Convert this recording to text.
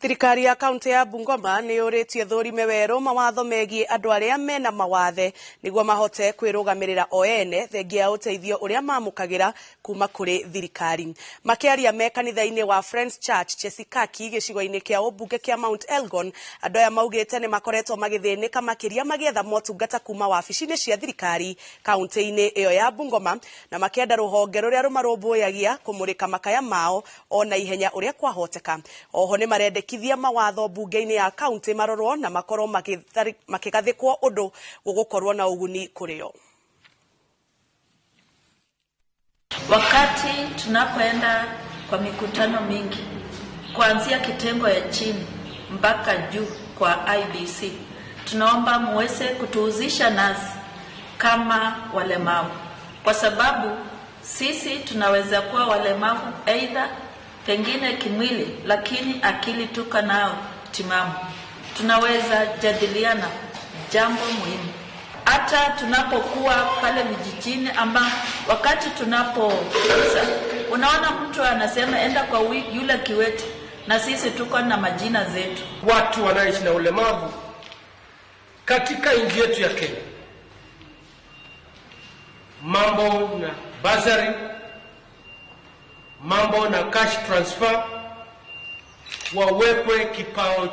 Thirikari ya kaunti ya Bungoma nĩ yũrĩtie thũrime werũ mawatho megiĩ andũ arĩa mena mawathe nĩguo mahote kwĩrũgamĩrĩra o ene thengia ya ũteithio ũrĩa mamũkagĩra kuma kũrĩ thirikari. Makĩaria me kanitha-inĩ wa Friends Church Chesikaki gĩcigo-inĩ kĩa ũmbunge kĩa Mount Elgon, andũ aya maugĩte nĩ makoretwo magĩthĩnĩka makĩria magĩetha motungata kuma wabici-inĩ cia thirikari kaunti-inĩ ĩyo ya Bungoma na makĩenda rũhonge rũrĩa rũmarũmbũyagia kũmũrĩka makaya mao o na ihenya ũrĩa kwahoteka. Oho nĩ marendekithia mawatho mbunge-inĩ ya kaunti marorwo na makorwo makĩgathĩkwo ũndũ gũgũkorwo na ũguni kũrĩ o. Wakati tunapoenda kwa mikutano mingi kuanzia kitengo ya chini mpaka juu kwa IEBC, tunaomba muweze kutuhusisha nasi kama walemavu, kwa sababu sisi tunaweza kuwa walemavu aidha pengine kimwili, lakini akili tuko nao timamu. Tunaweza jadiliana jambo muhimu hata tunapokuwa pale vijijini ama wakati tunapouza, unaona mtu anasema enda kwa yule kiwete, na sisi tuko na majina zetu. Watu wanaoishi na ulemavu katika nchi yetu ya Kenya, mambo na bursary, mambo na cash transfer, wawekwe kipao